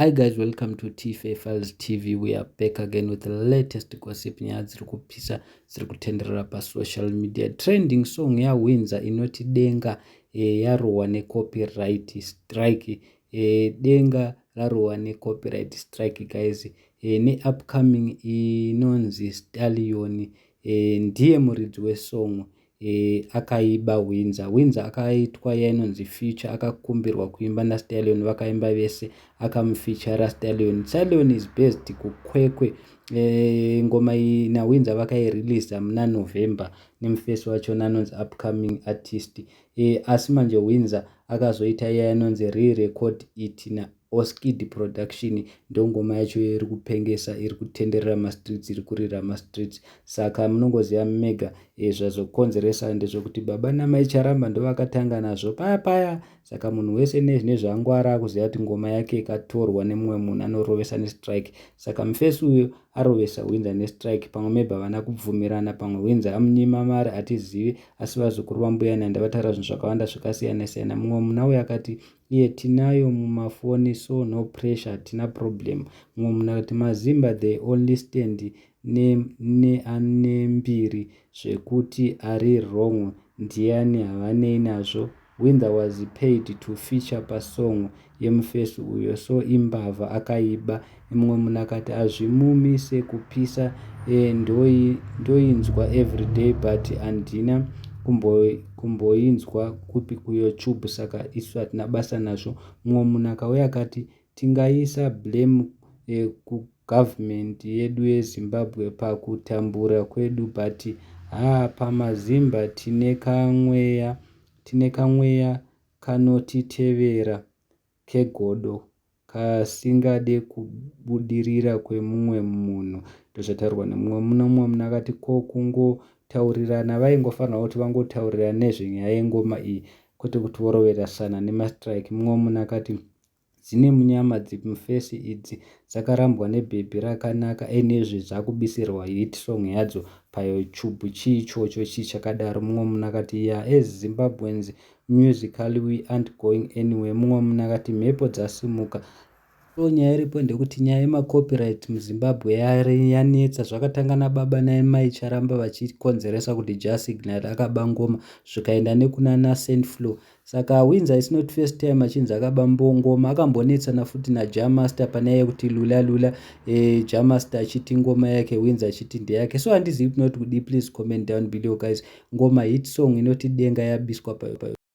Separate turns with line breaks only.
Hi guys, welcome to TFA Files TV. We are back again with the latest gossip. Nyaya dziri kupisa dziri kutenderera pasocial media. Trending song yaHwinza inoti Denga yarohwa necopyright strike. Denga rarohwa necopyright strike, guys. Neupcoming inonzi Stallion, ndiye muridzi wesong, akaiba Hwinza. Hwinza akaitwa yainonzi feature, akakumbirwa kuimba naStallion, vakaimba vese, akamufeatura Stallion. Stallion is based kuKwekwe. Ngoma iyi naHwinza vakaireleasa muna November nemufesi wachona anonzi upcoming artist. Asi manje Hwinza akazoita iya yanonzi Re-Record It naOskid Production. Ndongoma yacho iri kupengesa, iri kutenderera mastreets, iri kurira mastreets. Saka munongoziva mega, zvazokonzeresa ndezvekuti baba namai Charamba ndovakatanga nazvo paya paya. Saka munhu wese nezvangwara akuziva kuti ngoma yake ikatorwa nemumwe munhu anorovesa nestrike. Saka mufesi uyu arovesa Hwinza nestrike. Pamwe maybe havana kubvumirana, pamwe Hwinza amunyima mari, hatizivi. Asi vazukuru vambuya Nanda vataura zvinhu zvakawanda zvakasiyana siyana. Mumwe munhu auyo akati iye tinayo mumafoni, so no pressure, hatina problem. Mumwe munhu akati maZimba, they only stand neane mbiri, zvekuti ari wrong ndiani havanei nazvo. Hwinza was paid to feature pasong yemufesi uyo, so imbavha, akaiba. Mumwe munhu akati hazvimumise kupisa, ndoinzwa everyday but handina kumboinzwa kupi kuYouTube, saka isu hatina basa nazvo. Mumwe munhu akauya akati tingaisa blame kugovernment yedu yeZimbabwe pakutambura kwedu, but haa, pamaZimba tine kamweya kanotitevera kegodo kasingade kubudirira kwemumwe munhu. Ndozvataurwa nemumwe. Mumwe munhu akati ko kungotaurirana, vaingofanira kuti vangotaurirana nezvenyaya yengoma iyi, kwete kuti voroverasana nemastrike. Mumwe munhu akati dzine munyama dzimufesi idzi, dzakarambwa nebhebhi rakanaka enezve dzakubisirwa hit song yadzo paYouTube. Chii ichocho? Chii chakadaro? Mumwe munhu akati ya, as Zimbabweans, musically we aren't going anywhere. Mumwe munhu akati mhepo dzasimuka. So nyaya iripo ndekuti nyaya yemacopyright muZimbabwe yanetsa. Zvakatanga nababa namai Charamba vachikonzeresa kuti Jah Signal akaba ngoma, zvikaenda nekuna naSaintfloew. Saka Hwinza is not first time achinzi akaba ngoma. Akambonetsana futi naJah Master panyaya yekuti Lula Lula, Jah Master achiti ngoma yake, Hwinza achiti ndeyake. So handizivi kunoti kudi. Please comment down below, guys. Ngoma hit song inoti Denga yabiswa pa